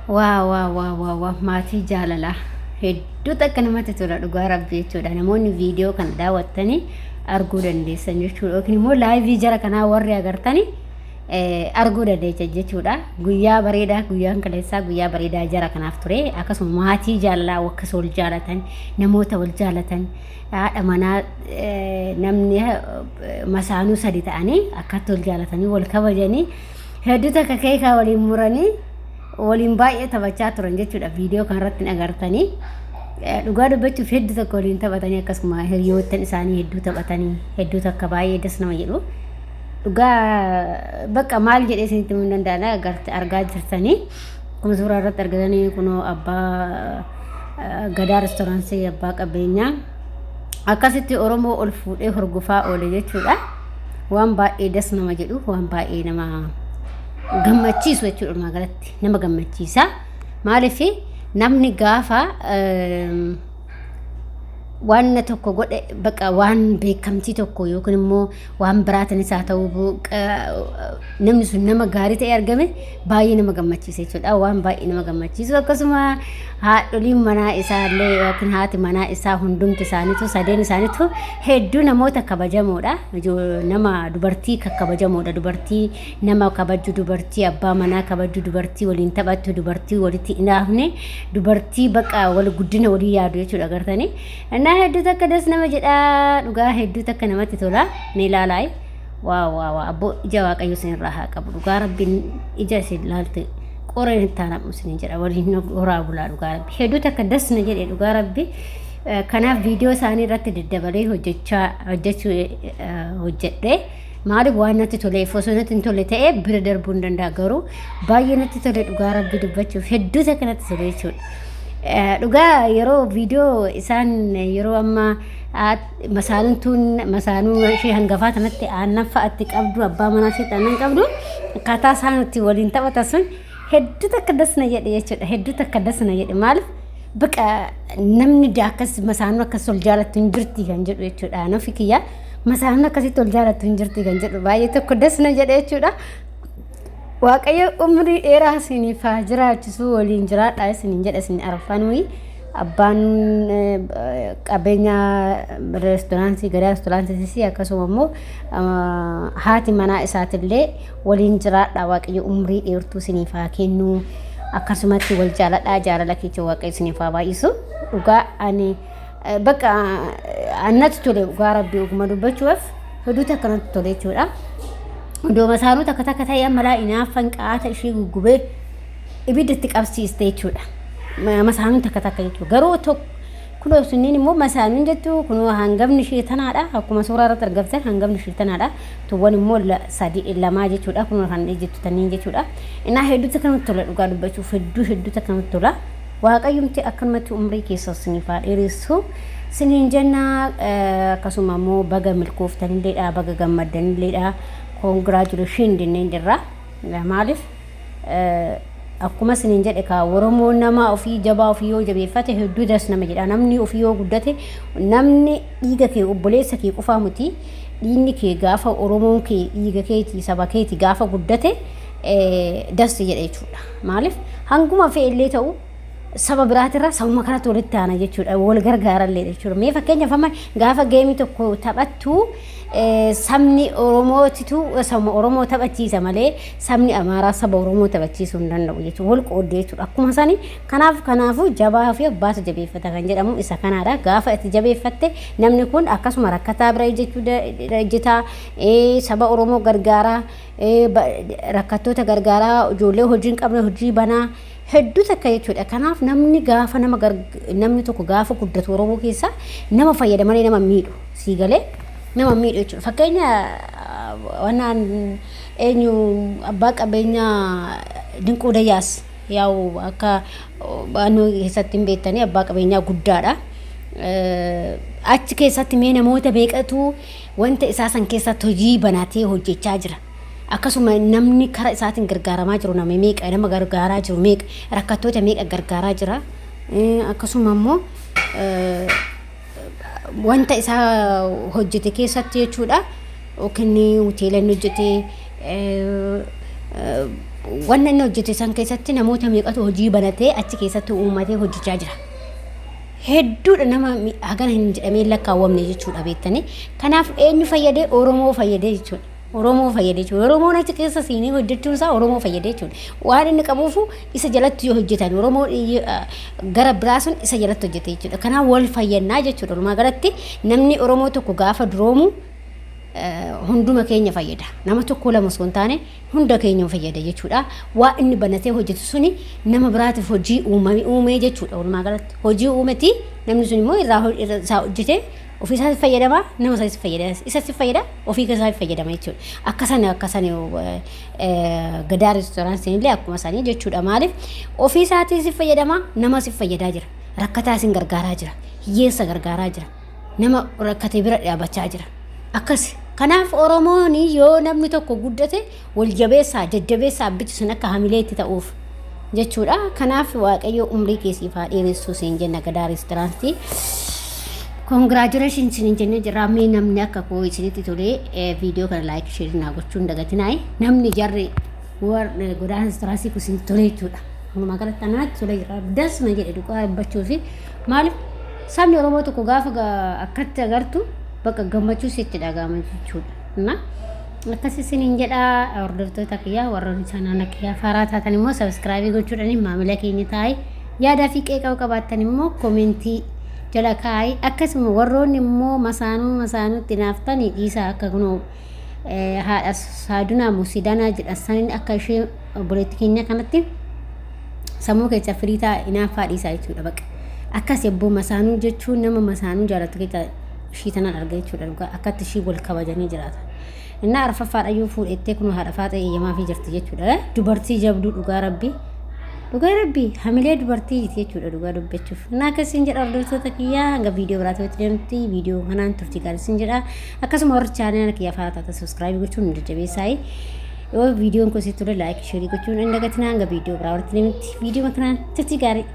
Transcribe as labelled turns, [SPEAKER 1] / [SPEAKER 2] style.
[SPEAKER 1] Waa waa waa waa waa, maatii jaalalaa hedduu takka namatti tola, dhugaa rabbi jechuudha. Namoonni viidiyoo kana daawwattanii arguu dandeessan jechuudha. Yookiin immoo live jara kanaa warri agartanii arguu dandeessan jechuudha. Guyyaa bareedaa, guyyaan kaleessaa guyyaa bareedaa jara kanaaf ture. Akkasuma maatii jaalalaa akkas wal jaalatan, namoota wal jaalatan, haadha manaa, namni masaanuu sadi ta'anii akkatti wal jaalatanii wal kabajanii, hedduu takka keekaa waliin muranii waliin baay'ee taphachaa turan jechuudha. Viidiyoo kanarratti agartanii, dhugaa dubbachuuf hedduu takka waliin taphatanii, akkasuma hiriyoottan isaanii hedduu taphatanii, hedduu takka baay'ee das nama jedhu. Dhugaa bakka maal jedhee isinitti himuu hin danda'an. Argaa jirtanii, akkuma suuraa irratti argatanii, kunoo abbaa Gadaa restaurant, abbaa qabeenyaa akkasitti Oromoo ol fuudhee hordofaa oole jechuudha. Waan baay'ee das nama jedhu, waan baay'ee nama gammachiisu jechuudha. Magaalatti nama gammachiisa. Maaliif, namni gaafa waan tokko godhe, bakka waan beekamtii tokko yookiin immoo waan biraatiinis haa ta'u, namni sun nama gaarii ta'e argame, baay'ee nama gammachiisa jechuudha. Waan baay'ee nama gammachiisu. Akkasuma haadholiin manaa isaallee yookiin haati manaa isaa hundumti isaaniitu, sadeen isaaniitu hedduu namoota kabajamoodha. Nama dubartii kakkabajamoodha. Dubartii nama kabaju, dubartii abbaa manaa kabaju, dubartii waliin taphattu, dubartii walitti hinaafne, dubartii bakka wal guddina walii yaadu jechuudha agartanii. Innaa hedduu takka das nama jedha, dhugaa hedduu takka namatti tola. Ni ilaalaa. Waa waa waa, abboo ija Waaqayyo isinirraa haa qabu. Dhugaa rabbiin ija isin laalte qoreen itti aanamu isin jedha. Waliin horaa bulaa. Dhugaa rabbi hedduu takka das na jedhe, dhugaa rabbi. Kanaaf viidiyoo isaanii irratti daddabalee hojjechaa hojjechuu hojjedhe. Maaliif, waan natti toleef. Osoo natti hin tolle ta'ee bira darbuu hin danda'a, garuu baay'ee natti tole. Dhugaa rabbi dubbachuuf hedduu takka natti tole jechuudha. Dhugaa yeroo viidiyoo isaan yeroo amma masaanuun masaanuu ishee hangafaa sanatti aannan fa'aatti qabdu, abbaa manaa isheetti aannan qabdu, akkaataa isaan itti waliin taphatan sun hedduu takka das na jedhe jechuudha. Hedduu takka das na jedhe. Maaliif, baqa namni akkas masaanuu akkas ol jaalattu hin jirti kan jedhu jechuudha. Nafi kiyya masaanuun akkasitti ol jaalattu hin jirti kan jedhu baay'ee tokko das na jedhe jechuudha. Waaqayyo umrii dheeraa isiniif haa jiraachisu, waliin jiraadhaa isiniin jedha. Isin arfanuyi, abbaan qabeenya restaurant Gadaa restaurantiitis, akkasuma immoo haati manaa isaatillee waliin jiraadhaa. Waaqayyo umrii dheertuu isiniif haa kennu. Akkasumatti wal jaaladhaa, jaalala keessa Waaqayyo isiniif haa baay'isu. Dhugaa ani bakka annatti tole, dhugaa rabbii oguma dubbachuudhaaf hedduu takka natti tole jechuudha. Iddoo masaanuu takka takka ta'ee amma laa inaaffan qaata ishee guggubee ibidda itti qabsiiste jechuudha. Masaanuun takka takka jechuudha. Garuu tokko kunoo sunniin immoo masaanuun jettu, kunoo hangafni ishee tanaadha. Akkuma suuraa irratti argattan hangafni ishee tanaadha. Tuwwan immoo sadi lamaa jechuudha. Kunoo kan jettu tanniin jechuudha. Innaa hedduutti akkanumatti tola, dhugaa dubbachuuf hedduu hedduutti akkanumatti tola. Waaqayyumti akkanumatti umrii keessa isiniif haa dheeressu. Siniin jenna. Akkasuma immoo baga milkooftanilleedha, baga gammaddanilleedha. Congratulation jenneen jirra. Maaliif, akkuma isiniin jedhe kaa, Oromoo nama ofii jabaa ofii yoo jabeeffate hedduu das nama jedha. Namni ofii yoo guddate, namni dhiiga kee, obboleessa kee qofaa miti, dhiigni kee gaafa Oromoon kee, dhiiga keetii, saba keetii gaafa guddate dasti jedha jechuudha. Maaliif, hanguma fe'ellee ta'u saba biraatirra sabuma kanatti walitti aana jechuudha. Wal gargaarallee jechuudha. Mee fakkeenyaaf amma gaafa game tokko taphattu, sabni Oromootitu sabuma Oromoo taphachiisa malee sabni Amaaraa saba Oromoo taphachiisuu hin danda'u jechuudha. Wal qooddee jechuudha. Akkuma sani kanaafuu jabaa fi abbaatu jabeeffata kan jedhamu isa kanaadha. Gaafa itti jabeeffatte, namni kun akkasuma rakkataa bira ejjetaa, saba Oromoo gargaaraa, rakkattoota gargaaraa, ijoollee hojii hin qabne hojii banaa hedduu takka jechuudha. Kanaaf namni gaafa nama namni tokko gaafa guddatu Oromoo keessa nama fayyada malee nama miidhu, sii galee, nama miidhu jechuudha. Fakkeenya waan eenyu, abbaa qabeenyaa Dinquu Dayyaas, yaa'u akka naannoo keessatti hin beektanii, abbaa qabeenyaa guddaadha. Achi keessatti mee namoota meeqatu wanta isaa san keessatti hojii banatee hojjechaa jira? Akkasuma namni kara isaatiin gargaaramaa jiru nama meeqa, nama gargaaraa jiru meeqa, rakkattoota meeqa gargaaraa jira? Akkasuma immoo wanta isaa hojjete keessatti jechuudha. Yookiin hoteela inni hojjete Wanna inni hojjete san keessatti namoota meeqatu hojii banatee achi keessatti uummatee hojjechaa jira. Hedduudha, nama hagana hin jedhamee lakkaawwamne jechuudha, beektanii. Kanaaf eenyu fayyadee? Oromoo fayyadee jechuudha. Oromoo fayyadee jechuudha. Oromoon achi keessa seenee hojjechuun isaa Oromoo fayyadee jechuudha. Waan inni qabuufu isa jalatti yoo hojjetan, Oromoo gara biraa sun isa jalatti hojjete jechuudha. Kanaaf wal fayyannaa jechuudha. Walumaa galatti namni Oromoo tokko gaafa duroomu hunduma keenya fayyada. Nama tokko lama osoo hin taane hunda keenya fayyada jechuudha. Waa inni banatee hojjetu suni nama biraatiif hojii uumame uumee jechuudha. Walumaa galatti hojii uumeti, namni sun immoo irraa isaa hojjetee ofii isaatti fayyadama, nama isaatti fayyada, isatti fayyada, ofii isaatti fayyadama jechuudha. Akka sana Gadaa Restaurant illee akkuma sanii jechuudha. Maaliif ofii isaatii si fayyadama, nama si fayyadaa jira. Rakkataa isin gargaaraa jira. Hiyyeessa gargaaraa jira. Nama rakkate bira dhaabbachaa jira. Akkas. Kanaaf Oromoon yoo namni tokko guddate wal jabeessaa, jajjabeessaa, abbichi sun akka hamileetti ta'uuf jechuudha. Kanaaf Waaqayyo umrii keessiif haa dheeressuu siin jenna, Gadaa Restaurant. Congratulation isin jennee jirra. Mee namni akka koo isinitti tolee viidiyoo kana like, share naa gochuun dagatinaayi. Namni jarri warra Gadaa Restaurant kun isinitti tolee jechuudha. Walumaa galatti anatti tolee jira. Das na jedhe dhugaa dubbachuu fi maaliif sabni Oromoo tokko gaafa akkatti agartu bakka gammachuu sitti dhaga'ama jechuudha. Na akkas isiniin jedha, hordoftoota kiyyaa. Warroonni channel kiyyaa faaraa taatan immoo subscribe gochuudhaan maamila keenya taa'e, yaadaa fi qeeqa qabaattan immoo comment jala kaa'e. Akkasuma warroonni immoo masaanuu masaanuutti naaftanii dhiisaa, akka kunoo haadha saadunaa musidanaa jedhan saniin akka ishee obboleettii keenya kanatti sammuu keessa firii ta'a inaaffaa dhiisaa jechuudha baqa. Akkas ebboo masaanuu jechuun nama masaanuu jaalatu keessa ishii tanaan arga jechuudha, dhugaa akkatti ishii wal kabajanii jiraatan. Innaa arfaffaadha fuudhettee kun haadha faaxee eeyyamaafii jirti jechuudha. Dubartii jabduu, dhugaa rabbii. Dhugaa rabbii hamilee dubartii jechuudha, dhugaa dubbachuuf. Innaa akkasiin jedha, hordoftoota kiyyaa, hanga viidiyoo biraatti walitti deemti viidiyoo kanaan turtii gaarii siin jedha. Akkasuma warri channel kiyyaa faaraa taatan subscribe gochuun nu jajjabeessaayi. Yoo viidiyoon kun sitti tole like, share gochuun hin dagatinaa. Hanga viidiyoo biraa walitti deemti viidiyoo kanaan turtii gaarii.